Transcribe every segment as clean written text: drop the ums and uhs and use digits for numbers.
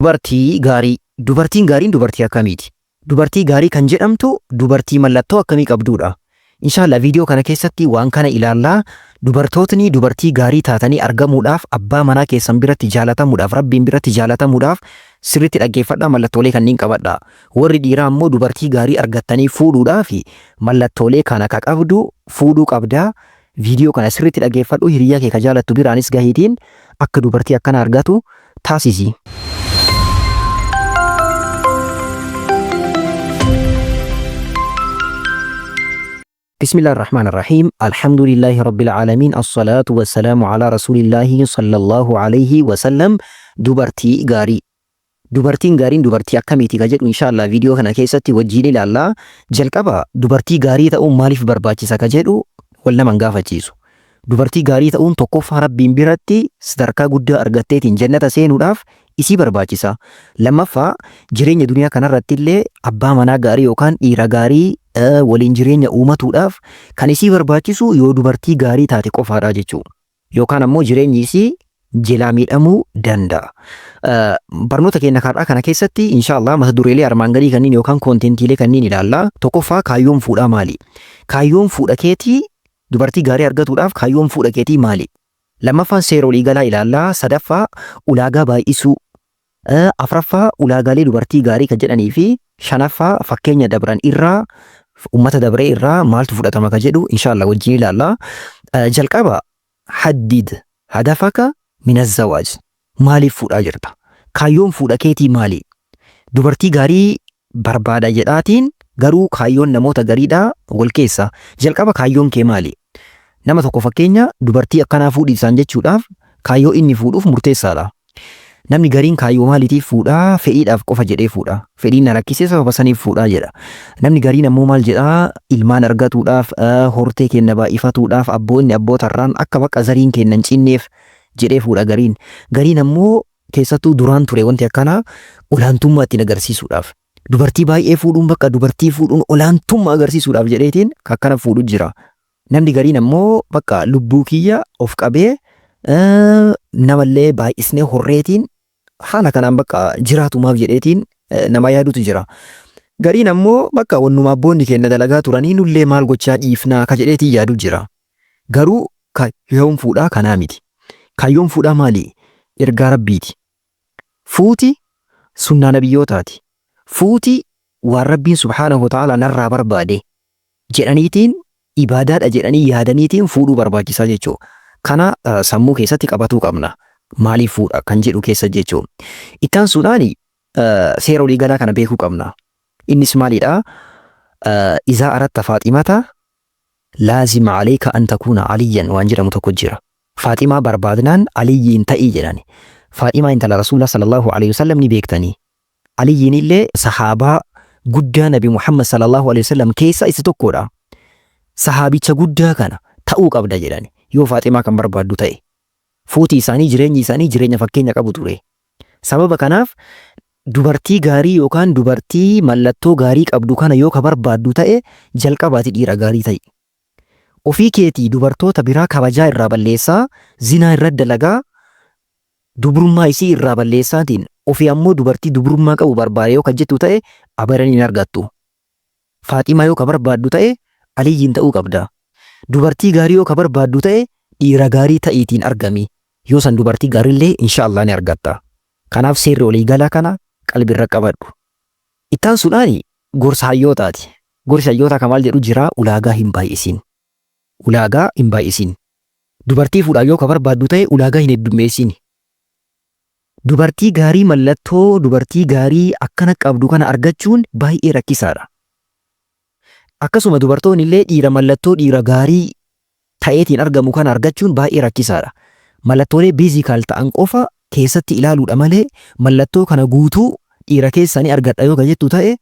Dubartii gaarii. Dubartiin gaariin dubartii akkamiiti? Dubartii gaarii kan jedhamtu dubartii mallattoo akkamii qabduudha? Inshallah viidiyoo kana keessatti waan kana ilaallaa. Dubartootni dubartii gaarii taatanii argamuudhaaf, abbaa manaa keessan biratti jaalatamuudhaaf, Rabbiin biratti jaalatamuudhaaf sirriitti dhaggeeffadhaa, mallattoolee kanneen qabadhaa. Warri dhiiraa ammoo dubartii gaarii argattanii fuudhuudhaaf mallattoolee kana ka qabdu fuudhuu qabdaa. Viidiyoo kana sirriitti dhaggeeffadhu, hiriyaa kee ka jaalattu biraanis gahiitiin akka dubartii akkana argatu taasisi. Bismillah ar-Rahman ar-Rahim. Alhamdulillahi Rabbil Aalamiin. As-salaatu wassalaamu ala Rasuulillahi sallallahu alayhi wasallam. Dubartii gaarii. Dubartiin gaariin dubartii akkamiiti ka jedhu inshallah viidiyoo kana keessatti wajjiin ilaalla. Jalqaba dubartii gaarii ta'uun maaliif barbaachisa ka jedhu wal nama hin gaafachiisu. Dubartii gaarii ta'uun tokkoffaa Rabbiin biratti sadarkaa guddaa argatteetiin jannata seenuudhaaf isii barbaachisa. Lammaffaa jireenya duniyaa kanarratti illee abbaa manaa gaarii yookaan dhiira gaarii waliin jireenya uumatuudhaaf kan isii barbaachisu yoo dubartii gaarii taate qofaadha jechuudha. Yookaan ammoo jireenyi isii jelaa miidhamuu danda'a. Barnoota keenya har'aa kana keessatti inshaallah mata dureelee armaan gadii kanneen yookaan kontentiilee kanneen ilaalla. Tokkoffaa, kaayyoon fuudhaa maali? Kaayyoon fuudha keetii, dubartii gaarii argatuudhaaf kaayyoon fuudha keetii maali? Lammaffaan seera waliigalaa ilaalla. Sadaffaa ulaagaa baay'isuu. Afraffaa ulaagaalee dubartii gaarii kan jedhanii fi shanaffaa fakkeenya dabran irraa, ummata dabree irraa maaltu fudhatama kan jedhu inshaallah wajjin ilaalla. Jalqaba, haddid hadafaka min azzawaaj. Maaliif fuudhaa jirta? Kaayyoon fuudha keetii maali? Dubartii gaarii barbaada jedhaatiin garuu kaayyoon namoota gariidhaa wal keessa. Jalqaba kaayyoon kee maali? Nama tokko fakkeenya dubartii akkanaa fuudhi isaan jechuudhaaf kaayyoo inni fuudhuuf murteessaadha. Namni gariin kaayyoo maaliitiif fuudhaa? Fedhiidhaaf qofa jedhee fuudha. Fedhiin na rakkisee sababa saniif fuudhaa jedha. Namni gariin ammoo maal jedhaa? Ilmaan argatuudhaaf, hortee keenna baay'ifatuudhaaf, abboonni abbootarraan akka bakka zariin keenna hin cinneef jedhee fuudha gariin. Gariin ammoo, keessattuu duraan ture wanti akkanaa, olaantummaa ittiin agarsiisuudhaaf. Dubartii baay'ee fuudhuun, bakka dubartii fuudhuun olaantummaa agarsiisuudhaaf jedheetiin akkana fuudhu jira. Namni gariin ammoo bakka lubbuu kiyya of qabee namallee baay'isnee horreetiin haala kanaan bakka jiraatumaaf jedheetiin nama yaadutu jira. Gariin ammoo bakka wannuma abboonni keenya dalagaa turanii nullee maal gochaa dhiifnaa ka jedheetiin yaadu jira. Garuu kaayyoon fuudhaa kanaa miti. Kaayyoon fuudhaa maali? Ergaa Rabbiiti. Fuuti sunnaa nabiyyootaati. Fuuti waan Rabbiin subhaanahu wa ta'aalaa narraa barbaade jedhaniitiin, ibaadaadha jedhanii yaadaniitiin fuudhuu barbaachisaa jechuudha. Kana sammuu keessatti qabatuu qabna. Maaliif fuudha kan jedhu keessa jechuudha. Itti aansuudhaan seera waliigalaa kana beekuu qabna. Innis maalidha? Izaa aratta Faaximata laazima aleyka an takuuna Aliyyan waan jedhamu tokko jira. Faaximaa barbaadnaan Aliyyiin ta'ii jedhani. Faaximaa intala Rasuulaa sallallahu alaihi wasallam ni beektanii. Aliyyiin illee sahaabaa guddaa Nabi Muhammad sallallahu alaihi wasallam keessaa isa tokkodha. Sahaabicha guddaa kana ta'uu qabda jedhani yoo Faaximaa kan barbaaddu ta'e. Fuuti isaanii, jireenyi isaanii jireenya fakkeenya qabu ture. Sababa kanaaf dubartii gaarii yookaan dubartii mallattoo gaarii qabdu kana yoo ka barbaaddu ta'e, jalqabaati dhiira gaarii ta'i. Ofii keetii dubartoota biraa kabajaa irraa balleessaa, zinaa irra dalagaa, dubrummaa isii irraa balleessaatiin ofii ammoo dubartii dubrummaa qabu barbaade yoo ka jettu ta'e, abadan hin argattu. Faaximaa yoo ka barbaaddu ta'e, Aliyyiin ta'uu qabda. Dubartii gaarii yoo ka barbaaddu ta'e, dhiira gaarii ta'iitiin argami. Yoo san dubartii gaariillee insha Allah ni argatta. Kanaaf seerri waliigalaa kana qalbirra qabadhu. Itti aansuudhaan gorsa hayyootaati. Gorsi hayyootaa ka maal jedhu jira? Ulaagaa hin baay'isin. Ulaagaa hin baay'isin. Dubartii fuudhaaf yoo ka barbaaddu ta'e, ulaagaa hin heddummeessin. Dubartii gaarii, mallattoo dubartii gaarii akkana qabdu kana argachuun baay'ee rakkisaadha. Akkasuma dubartoonni illee dhiira mallattoo dhiira gaarii ta'eetiin argamu kana argachuun baay'ee rakkisaadha. Mallattoolee physical ta'an qofa keessatti ilaaluudha malee, mallattoo kana guutuu dhiira keessaa ni argadha yoo ka jettu ta'e,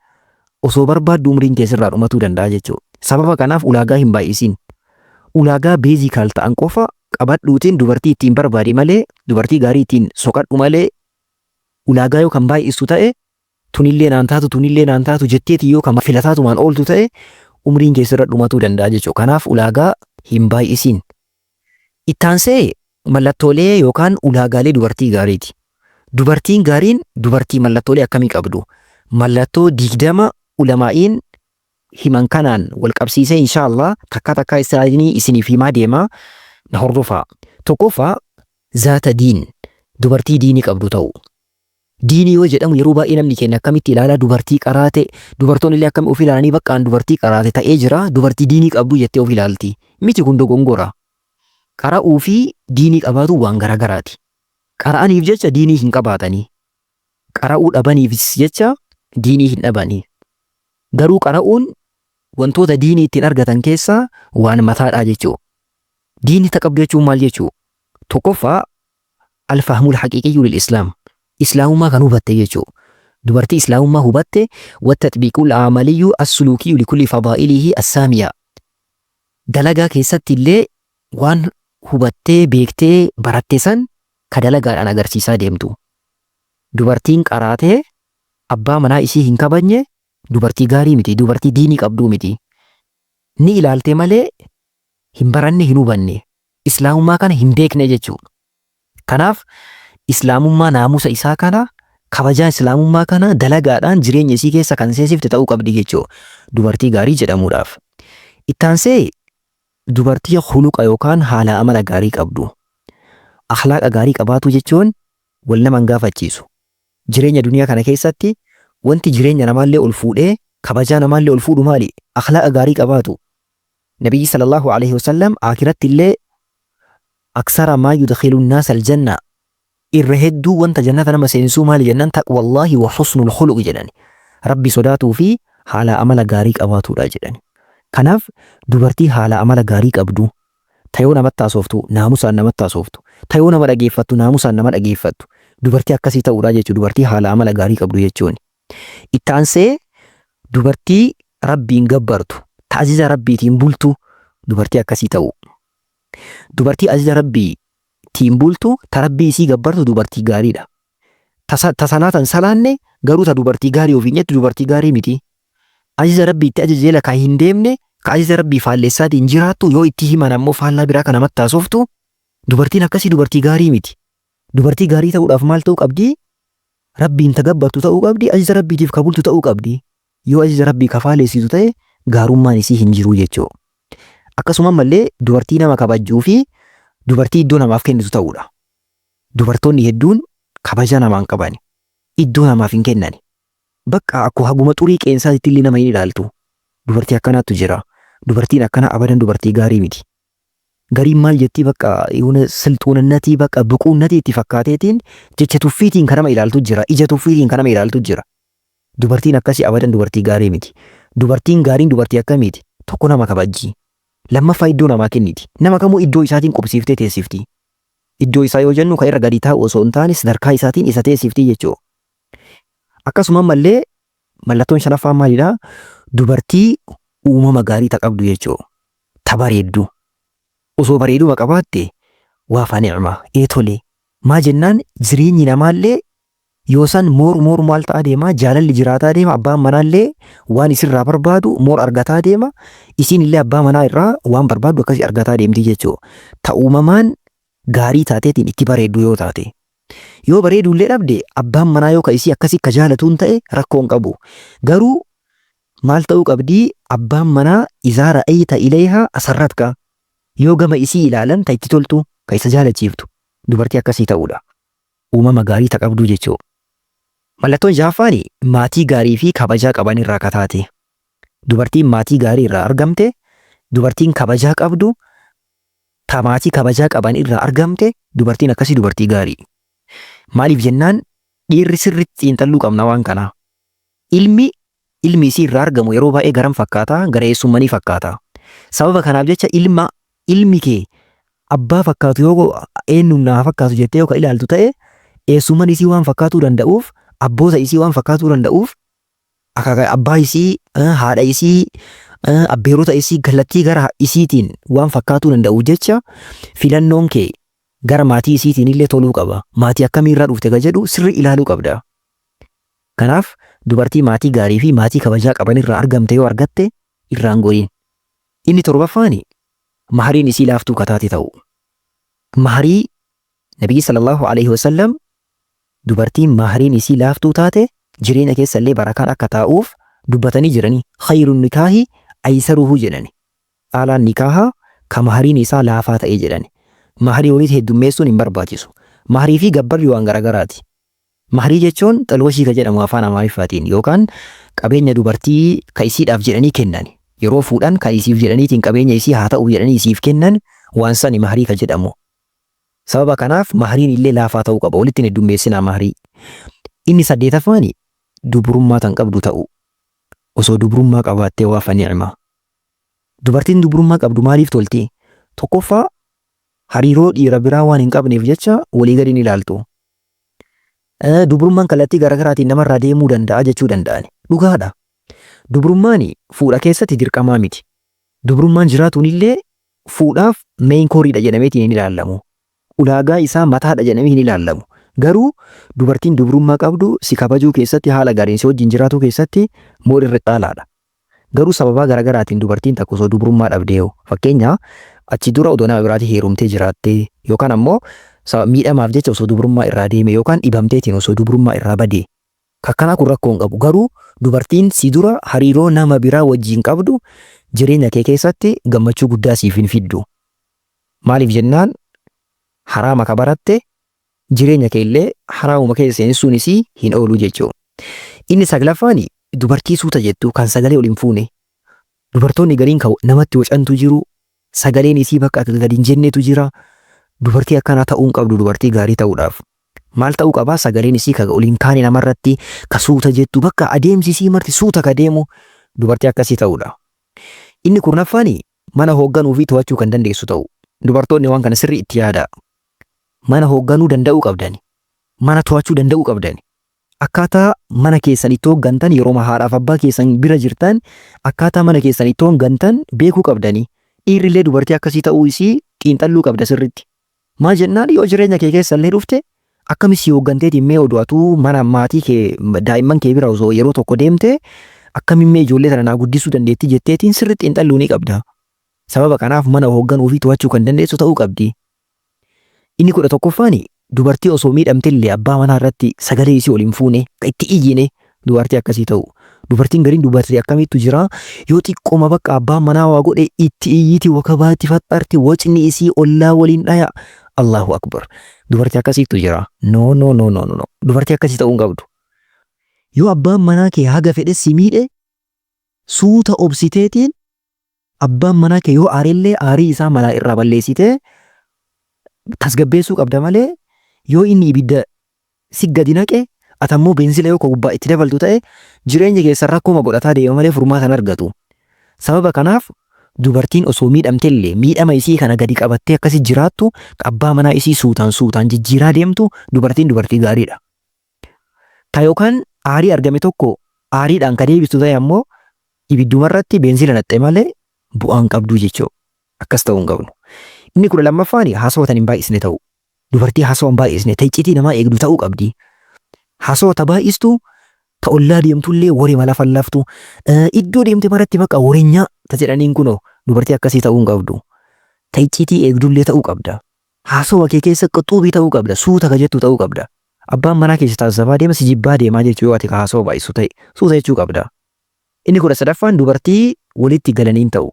osoo barbaaddu umriin kee sirraa dhumatuu danda'a jechuudha. Sababa kanaaf ulaagaa hin baay'isin. Ulaagaa physical ta'an qofa qabadhuutiin dubartii ittiin barbaadi malee, dubartii gaarii ittiin soqadhu malee, ulaagaa yoo kan baay'istu ta'e, tunillee naan taatu, tunillee naan taatu jetteetii yoo kan filataatumaan ooltu ta'e, umriin kee sirra dhumatuu danda'a jechuudha. Kanaaf ulaagaa hin baay'isiin. Ittaansee mallattoolee yookaan ulaagaalee dubartii gaariiti. Dubartiin gaariin dubartii mallattoolee akkamii qabdu? Mallattoo 20 ulamaa'iin himan kanaan wal qabsiisee inshaa Allah takkaa takkaa isaanii isiniif himaa deema, na hordofaa. Tokkoffaa, zaata diin, dubartii diinii qabdu ta'u. Diinii yoo jedhamu yeroo baay'ee namni keenya akkamitti ilaalaa? Dubartii qaraate, dubartoonni illee akkami of ilaalanii? Baqqaan dubartii qaraate ta'ee jira, dubartii diinii qabdu jettee of ilaalti. Miti, kun dogongora. Qara'uu fi diinii qabaatu waan garagaraati. Qara'aniif jecha diinii hin qabaatanii. Qara'uu dhabaniifis jecha diinii hin dhabanii. Garuu qara'uun wantoota diinii ittiin argatan keessaa waan mataadhaa jechuu. Diinii ta qabdu jechuun maal jechuu? Tokkoffaa, alfahmul haqiiqiyyu lil islaam. Islaamummaa kan hubatte jechuu. Dubartii islaamummaa hubatte, wattaxbiiqul amaliyyu as-suluukiyyu likulli fadaa'ilihi as-saamiya. Dalagaa keessatti illee waan hubattee, beektee, baratte san ka dalagaadhaan agarsiisaa deemtu. Dubartiin qaraatee abbaa manaa isii hin kabajne dubartii gaarii miti, dubartii diinii qabduu miti. Ni ilaalte malee hin baranne, hin hubanne. Islaamummaa kana hin beekne jechuudha. Kanaaf islaamummaa, naamusa isaa kana, kabajaa islaamummaa kana dalagaadhaan jireenya isii keessa kan seensifte ta'uu qabdi jechuudha, dubartii gaarii jedhamuudhaaf. Ittaansee dubartii huluqa yookaan haala amala gaarii qabdu. Akhlaaqa gaarii qabaatu jechuun wal nama hin gaafachiisu. Jireenya duniyaa kana keessatti wanti jireenya namaallee ol fuudhee kabajaa namaallee ol fuudhu maali? Akhlaaqa gaarii qabaatu. Nabiyyi sallallahu alaihi wasallam aakiratti illee aksara maa yudkhilu nnaasa aljanna, irra hedduu wanta jannata nama seensuu maali jennaan, taqwallaahi wa husnul khuluq jedhani. Rabbi sodaatuu fi haala amala gaarii qabaatuudha jedhani. Kanaaf dubartii haala amala gaarii qabdu, ta yoo namatti haasoftu naamusaan namatti haasoftu, ta yoo nama dhageeffattu naamusaan nama dhageeffattu, dubartii akkasii ta'uudha jechuudha dubartii haala amala gaarii qabdu jechuun. Itti aansee dubartii Rabbiin gabbartu, ta ajaja Rabbiitiin bultu, dubartii akkasii ta'u. Dubartii ajaja Rabbiitiin bultu, ta Rabbii isii gabbartu dubartii gaariidha. Ta salaata hin salaanne garuu ta dubartii gaarii ofiin jettu dubartii gaarii miti. Ajaja Rabbii itti ajaje jala ka hin deemne, ka ajaja Rabbii faallessaatiin jiraattu, yoo itti himan ammoo faallaa biraa ka namatti haasoftu, dubartiin akkasii dubartii gaarii miti. Dubartii gaarii ta'uudhaaf maal ta'uu qabdi? Rabbiin ta gabbartu ta'uu qabdi, ajaja Rabbiitiif ka bultu ta'uu qabdi. Yoo ajaja Rabbii ka faaleessitu ta'e gaarummaan isii hin jiru jechuu. Akkasuma ammallee dubartii nama kabajjuu fi dubartii iddoo namaaf kennitu ta'uudha. Dubartoonni hedduun kabaja namaa hin qabani. Iddoo namaaf hin kennani. Bakka akko haguma xurii qeensaatitti illee nama hin ilaaltu. Dubartii akkanaattu jira. Dubartiin akkanaa abadan dubartii gaarii miti. Gariin maal jettii? Bakka yoona silxuunannatii, bakka buquunnatii itti fakkaateetiin jecha tuffiitiin kan nama ilaaltu jira. Ija tuffiitiin kan nama ilaaltu jira. Dubartiin akkasii abadan dubartii gaarii miti. Dubartiin gaariin dubartii akkamiiti? Tokko, nama kabajji. Lammaffaa, iddoo namaa kenniti. Nama kamuu iddoo isaatiin qubsiiftee teessifti. Iddoo isaa yoo jennu kan irra gadi taa'u osoo hin taane sadarkaa isaatiin isa teessifti jechuudha. Akkasuma ammallee mallattoon shanaffaan maalidha? Dubartii uumama gaarii ta qabdu jechuudha. Ta bareeddu. Osoo bareeduma qabaatte waa fa ni'ma. Ee tole. Maa jennaan, jireenyi namaallee yoo san more more maal ta'aa deema? Jaalalli jiraataa deema, abbaan manaallee waan isirraa barbaadu more argataa deema, isiin illee abbaa manaa irraa waan barbaaddu akkasii argataa deemti jechuudha. Ta uumamaan gaarii taateetiin itti bareeddu yoo taate. Yoo bareeduu illee dhabde, abbaan manaa yoo ka isii akkasii ka jaalatuun ta'e rakkoo hin qabu. Garuu maal ta'uu qabdii? Abbaan manaa izaa ra'ayta ilayhaa asarratka, yoo gama isii ilaalan ta itti toltu, ka isa jaalachiiftu, dubartii akkasii ta'uudha. Uumama gaarii ta qabduu jechuu. Mallattoon jahaffaani maatii gaarii fi kabajaa qaban irraa ka taate. Dubartiin maatii gaarii irraa argamte, dubartiin kabajaa qabdu, ta maatii kabajaa qaban irraa argamte, dubartiin akkasii dubartii gaarii. Maaliif jennaan, dhiirri sirriitti xiinxalluu qabna waan kanaa. Ilmi ilmi isii irraa argamu yeroo baay'ee garam fakkaata? Gara eessummanii fakkaata. Sababa kanaaf jecha ilma ilmi kee abbaa fakkaatu yoo eenyuun naa fakkaatu jettee yoo ka ilaaltu ta'e, eessumman isii waan fakkaatuu danda'uuf, abboota isii waan fakkaatuu danda'uuf, akaaka abbaa isii, haadha isii, abbeerota isii kallattii gara isiitiin waan fakkaatuu danda'uuf jecha filannoon kee gara maatii isiitiin illee toluu qaba. Maatii akkamii irraa dhufte ka jedhu sirrii ilaaluu qabda. Kanaaf dubartii maatii gaarii fi maatii kabajaa qaban irraa argamte yoo argatte irraan goriin. Inni torbaffaani mahariin isii laaftuu ka taate ta'u. Maharii Nabiyyi sallallahu alaihi wasallam Dubartiin mahriin isii laaftuu taate jireenya keessa illee barakaan akka taa'uuf dubbatanii jiranii. Khayrun nikaahi aysaruhu jedhani. Caalaan nikaahaa ka mahriin isaa laafaa ta'e jedhani. Mahrii walitti heddummeessuun hin barbaachisu. Mahrii fi gabbarri waan garagaraati. Mahrii jechuun xilooshii ka jedhamu afaan Amaariffaatiin yookaan qabeenya dubartii ka isiidhaaf jedhanii kennan. Yeroo fuudhan ka isiif jedhaniitiin qabeenya isii haa ta'u jedhanii isiif kennan waan sani mahrii ka jedhamu. Sababa kanaaf mahriin illee laafaa ta'uu qaba. Walitti hin heddummeessinaa mahrii. Inni saddeetaffaani dubrummaa tan qabdu ta'uu. Osoo dubrummaa qabaattee waa fa ni'ma. Dubartiin dubrummaa qabdu maaliif tolti? Tokkoffaa hariiroo dhiira biraa waan hin qabneef jecha walii gadi hin ilaaltu. Dubrummaan kallattii garagaraatiin namarraa deemuu danda'a jechuu danda'ani. Dhugaadha. Dubrummaan fuudha keessatti dirqamaa miti. Dubrummaan jiraatuunillee fuudhaaf main core dha jedhameetiin hin ilaallamu. Ulaagaa isaa mataadha jedhamee hin ilaallamu. Garuu dubartiin dubrummaa qabdu si kabajuu keessatti haala gaariin si wajjin jiraatuu keessatti more irra caalaadha. Garuu sababaa garagaraatiin dubartiin takka osoo dubrummaa dhabdee hoo? Fakkeenya achi dura odoo nama biraatii heerumtee jiraattee yookaan ammoo miidhamaaf jecha osoo dubrummaa irraa deeme yookaan dhibamteetiin osoo dubrummaa irraa badee. Ka akkanaa kun rakkoo hin qabu. Garuu dubartiin si dura hariiroo nama biraa wajjiin qabdu jireenya kee keessatti gammachuu guddaa siif hin fiddu. Maaliif jennaan haraama ka baratte jireenya kee illee haraamuma keessa seensisuun isii hin oolu jechuu. Inni saglaffaani dubartii suuta jettu kan sagalee ol hin fuune. Dubartoonni gariin kan namatti wacantu jiru, sagaleen isii bakka akka gadi hin jennetu jira. Dubartii akkanaa ta'uu hin qabdu dubartii gaarii ta'uudhaaf. Maal ta'uu qaba? Sagaleen isii ka ol hin kaane namarratti, ka suuta jettu, bakka adeemsi isii marti suuta ka deemu dubartii akkasii ta'uudha. Inni kurnaffaani mana hoogganuu fi to'achuu kan dandeessu ta'uu. Dubartoonni waan kana sirrii itti yaadaa. Mana hoogganuu danda'uu qabdani. Mana to'achuu danda'uu qabdani. Akkaataa mana keessan itti hooggantan yeroma haadhaaf abbaa keessan bira jirtan akkaataa mana keessan itti hooggantan beekuu qabdani. Dhiirrillee dubartii akkasii ta'uu isii xiinxalluu qabda sirritti. Maal jennaan yoo jireenya kee keessa illee dhufte akkami si hoogganteetiin mee oduu atuu mana maatii kee daa'imman kee bira osoo yeroo tokko deemte akkamiin mee ijoollee tana naa guddisuu dandeetti jetteetiin sirritti xiinxalluu ni qabda. Sababa kanaaf mana hoogganuu fi to'achuu kan dandeessu ta'uu qabdi. Inni 11ffaan dubartii osoo miidhamtellee abbaa manaa irratti sagalee isii ol hin fuune, ka itti iyyine dubartii akkasii ta'u. Dubartiin gariin dubartii akkamiittu jira yoo xiqqooma bakka abbaan manaa waa godhe itti iyyiti wakabaa itti faxxarti wacni isii ollaa waliin dhaya. Allahu akbar. Dubartii akkasiittu jira. No no no no no. Dubartii akkasii ta'uu hin qabdu. Yoo abbaan manaa kee haga fedhe si miidhe suuta obsiteetiin Abbaan manaa kee yoo aarellee aarii isaa malaa irraa balleessitee tasgabbeessuu qabda malee yoo inni ibidda si gadi naqe ati ammoo beenzila yoo ka gubbaa itti dabaltu ta'e jireenyi keessan rakkooma godhataa deema malee furmaata hin argatu. Sababa kanaaf dubartiin osoo miidhamtellee miidhama isii kana gadi qabattee akkasi jiraattu abbaa manaa isii suutaan suutaan jijjiiraa deemtu dubartiin dubartii gaariidha. Ta yookaan aarii argame tokko aariidhaan ka deebistu ta'e ammoo ibiddumarratti beenzila naqxe malee bu'aa hin qabduu jechuu. Akkas ta'uu hin qabnu. Inni 12ffaan haasawa tan hin baay'isne ta'uu. Dubartii haasawa hin baay'isne ta iccitii namaa eegdu ta'uu qabdi. Haasawa ta baay'istu ta ollaa deemtullee warema lafallaftu iddoo deemte maratti bakka warenyaa ta jedhaniin kunoo dubartii akkasii ta'uu hin qabdu. Ta iccitii eegdullee ta'uu qabda. Haasawa kee keessa quxuubii ta'uu qabda. Suuta ka jettu ta'uu qabda. Abbaan manaa kee si taazzabaa deema si jibbaa deemaa jechuu yoo ati ka haasawa baay'istu ta'e suuta jechuu qabda. Inni 13ffaan dubartii walitti galaniin ta'u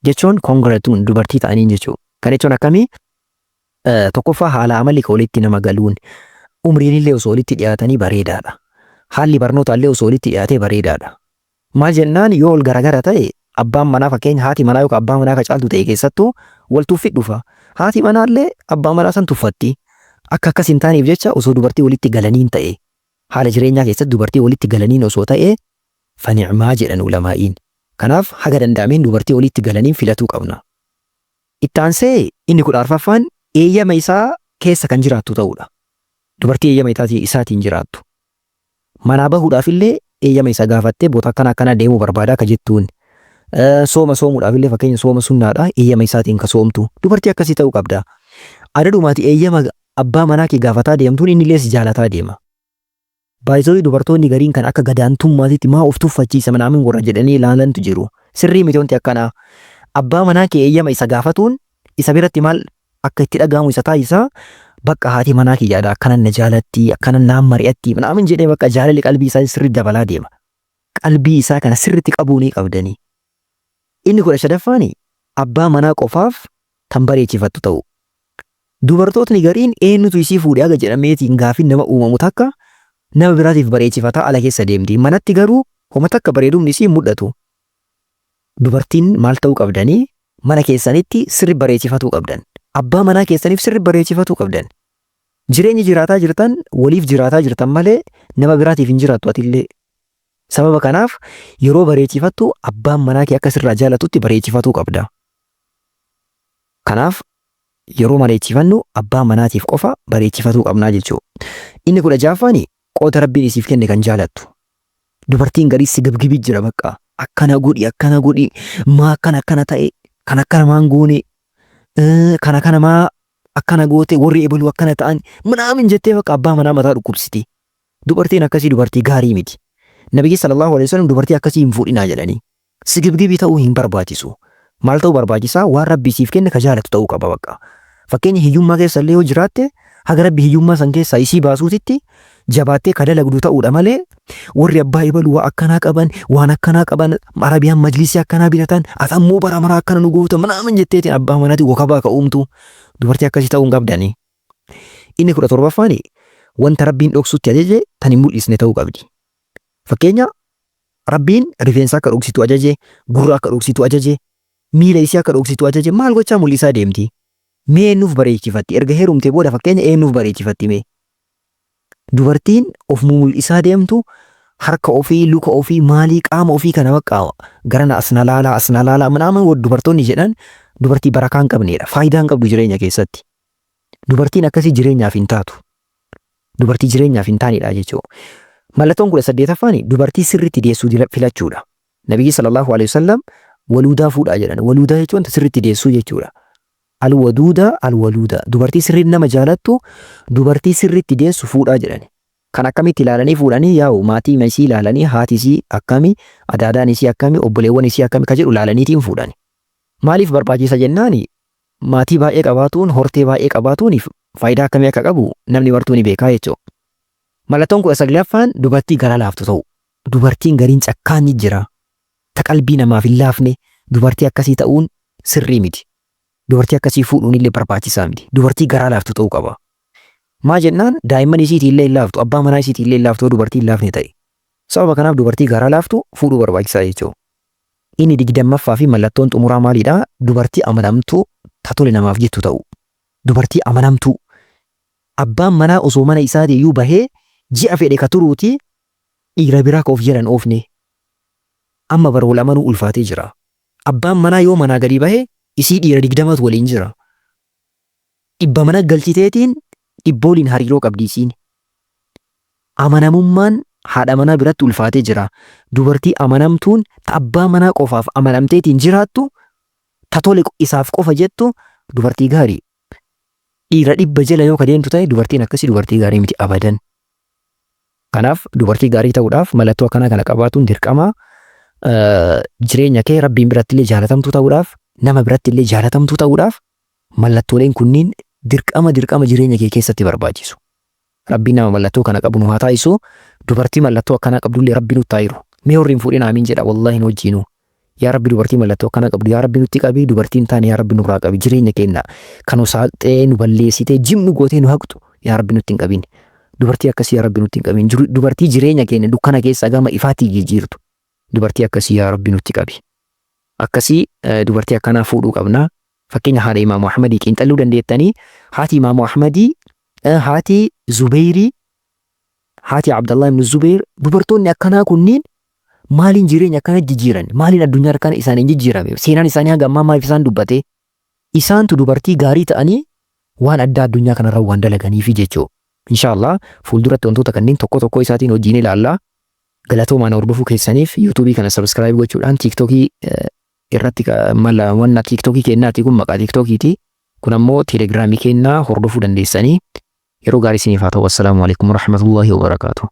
jechuun congratun dubartii ta'aniin jechuu. Kana jechuun akkamii? Tokkoffaa haala amalli ka walitti nama galuun umriinillee osoo walitti dhiyaatanii bareedaadha. Haalli barnootaallee osoo walitti dhiyaatee bareedaadha. Maal jennaan yoo wal garagara ta'e abbaan manaa fakkeenya haati manaa yookaan abbaa manaa ka caaltu ta'e keessattuu wal tuffi dhufa. Haati manaallee abbaa manaa san tuffatti. Akka akkas hin taaneef jecha osoo dubartii walitti galaniin ta'e haala jireenyaa keessatti dubartii walitti galaniin osoo ta'e fani'maa jedhan ulamaa'iin. Kanaaf haga danda'ameen dubartii walitti galaniin filatuu qabna. Itti aansee inni 14ffaan eeyyama isaa keessa kan jiraattu ta'uudha. Dubartii eeyyama isaatiin jiraattu. Manaa bahuudhaaf illee eeyyama isa gaafattee boota akkana akkanaa deemuu barbaadaa ka jettuun. Sooma soomuudhaaf illee fakkeenya sooma sunnaadha eeyyama isaatiin ka soomtu. Dubartii akkasii ta'uu qabda. Adadumaati eeyyama abbaa manaa kee gaafataa deemtuun inni illee si jaalataa deema. Baay'isooyi dubartoonni gariin kan akka gadaantummaatitti maa of tuffachiisa manaamin warra jedhanii ilaalantu jiru. Sirrii miti wanti akkanaa. Abbaa manaa kee eeyyama isa gaafatuun isa biratti maal akka itti dhaga'amu isa taasisa. Bakka haati manaa kiyyaadha akkana na jaalatti, akkana naan mari'atti minaamin jedhee bakka jaalalli qalbii isaa sirriitti dabalaa deema. Qalbii isaa kana sirriitti qabuu ni qabdanii. Inni 15ffaani abbaa manaa qofaaf tan bareechifattu ta'uu. Dubartootni gariin eenyutu isii fuudhe haga jedhameetiin gaafiin nama uumamu takka nama biraatiif bareechifataa ala keessa deemti. Manatti garuu homa takka bareedumni isii hin mul'atu. Dubartiin maal ta'uu qabdanii? Mana keessanitti sirri bareechifatuu qabdan. Abbaa manaa keessaniif sirri bareechifatuu qabdan. Jireenyi jiraataa jirtan waliif jiraataa jirtan malee nama biraatiif hin jiraattu atillee. Sababa kanaaf yeroo bareechifattu abbaan manaa kee akka sirraa jaalatutti bareechifatuu qabda. Kanaaf yeroo bareechifannu abbaa manaatiif qofa bareechifatuu qabnaa jechuudha. Inni 16ffaan qooda Rabbiin isiif kenne kan jaalattu. Dubartiin garii sigibgibii jira bakka. Akkana godhi, akkana godhi, maa akkana akkana ta'e, kan akkana maan goone, kana kana maa akkana goote, warri ebaluu akkana ta'an minaamin jettee bakka abbaa manaa mataa dhukkubsiti. Dubartiin akkasii dubartii gaarii miti. Nabiyyi sallallahu alaihi wasallam dubartii akkasii hin fuudhinaa jedhanii. Sigibgibii ta'uu hin barbaachisu. Maal ta'uu barbaachisaa? Waan Rabbi siif kenne ka jaalatu ta'uu qaba bakka. Fakkeenya hiyyummaa keessa illee yoo jiraatte, haga Rabbi hiyyummaa san keessaa isii baasuutitti jabaattee ka dalagdu ta'uudha malee, warri abbaa ebalu waa akkanaa qaban, waan akkanaa qaban, Arabiyaan majlisii akkanaa bitatan, ati ammoo bara maraa akkana nu goota minaamin jetteetiin abbaa manaati wakabaa ka uumtu, dubartii akkasii ta'uu hin qabdani. Inni 17ffaan wanta Rabbiin dhoksutti ajaje tan hin mul'isne ta'uu qabdi. Fakkeenya, Rabbiin rifeensa akka dhoksitu ajaje, gurra akka dhoksitu ajaje, miila isii akka dhoksitu ajaje, maal gochaa mul'isaa deemti? Mee eenyuuf bareechifatti? Erga heerumtee booda fakkeenya eenyuuf bareechifatti mee? Dubartiin of mumul'isaa deemtu, harka ofii, luka ofii, maalii qaama ofii kana bakka garana as na laalaa, as na laalaa minaamin dubartoonni jedhan dubartii barakaa hin qabneedha. Faayidaa hin qabdu jireenya keessatti. Dubartiin akkasii jireenyaaf hin taatu. Dubartii jireenyaaf hin taanedha jechuudha. Mallattoon 18ffaan dubartii sirriitti deessuu filachuudha. Nabiyyi sallallahu alaihi wasallam waluudaa fuudhaa jedhan. Waluudaa jechuun wanta sirriitti deessuu jechuudha. Alwaduuda alwaluuda. Dubartii sirriitti nama jaalattu, dubartii sirriitti deessu fuudhaa jedhan. Kan akkamitti ilaalanii fuudhanii? Yaa'u maatii isii ilaalanii, haati isii akkami, adaadaan isii akkami, obboleewwan isii akkami ka jedhu ilaalaniitiin fuudhani. Maaliif barbaachisa jennaani, maatii baay'ee qabaatuun, hortee baay'ee qabaatuun faayidaa akkamii akka qabu namni martuu ni beekaa jechuudha. Mallattoon 19ffaan dubartii garaa laaftu ta'u. Dubartiin gariin cakkaanni jira. Ta qalbii namaaf hin laafne, dubartii akkasii ta'uun sirrii miti. Dubartii akkasii fuudhuun illee barbaachisaa miti. Dubartii garaa laaftu ta'uu qaba. Maa jennaan, daa'imman isiitii illee hin laaftu, abbaa manaa isiitii illee hin laaftu yoo dubartii hin laafne ta'e. Sababa kanaaf dubartii garaa laaftu fuudhuu barbaachisaa jechuudha. Inni 20ffaa fi mallattoon xumuraa maalidha? Dubartii amanamtuu, ta tole namaaf jettu ta'uu. Dubartii amanamtuu. Abbaan manaa osoo mana isaatii iyyuu bahee ji'a fedhe ka turuuti, dhiira biraa ka of jalan oofne. Amma bara wal amanuu ulfaatee jira. Abbaan manaa yoo manaa gadi bahe isii dhiira 20tu waliin jira. 100 mana galchiteetiin 100 waliin hariiroo qabdi isiin. Amanamummaan haadha manaa biratti ulfaatee jira. Dubartii amanamtuun, ta abbaa manaa qofaaf amanamteetiin jiraattu, ta tole isaaf qofa jettu, dubartii gaarii. Dhiira 100 jala yoo ka deemtu ta'e, dubartiin akkasii dubartii gaarii miti abadan. Kanaaf dubartii gaarii ta'uudhaaf mallattoo akkanaa kana qabaatuun dirqama. Jireenya kee Rabbiin biratti illee jaalatamtuu ta'uudhaaf, nama biratti illee jaalatamtuu ta'uudhaaf mallattooleen kunniin dirqama dirqama jireenya kee keessatti barbaachisu. Rabbiin nama mallattoo kana qabu nu haa taasisu. Dubartii mallattoo akkanaa qabdullee Rabbi nutti haa hiru. Mee warri hin fuudhin aamiin jedha, wallaahi nu wajjiinuu. Yaa Rabbi, dubartii mallattoo akkanaa qabdu yaa Rabbi nutti qabi, dubartii hin taane yaa Rabbi nurraa qabi, jireenya keenya kan nu saaqxee, nu balleessitee, jimnu gootee nu haqxu yaa Rabbi nutti hin qabin. Dubartii akkasii yaa Rabbi nutti hin qabin. Dubartii jireenya keenya dukkana keessaa gama ifaatti jijjiirtu. Dubartii akkasii yaa Rabbi nutti qabi. Akkasii dubartii akkanaa fuudhuu qabna. Fakkeenya haadha Imaamu Ahmadii xiinxalluu dandeettanii, haati Imaamu Ahmadii, haati Zubeyrii, haati Abdallah ibn Zubeer, dubartoonni akkanaa kunniin maaliin jireenya akkana jijjiiran? Maaliin addunyaa akkana isaaniin jijjiirame? Seenaan isaanii hanga ammaa maaliif isaan dubbate? Isaantu dubartii gaarii ta'anii waan addaa addunyaa kanarra waan dalaganiifi jechuu. Inshaallah fuulduratti wantoota kanneen tokko tokko isaatiin hojiin ilaalla. Galatoomaa na hordofuu keessaniif. Yuutuubii kana subscribe gochuudhaan, TikTokii irratti mala wanna TikTokii kennaati, kun maqaa TikTokiiti. Kun ammoo Telegiraamii kennaa hordofuu dandeessanii. Yeroo gaarii isiniif haa ta'u. Assalaamu alaikum warahmatullahi wabarakaatuh.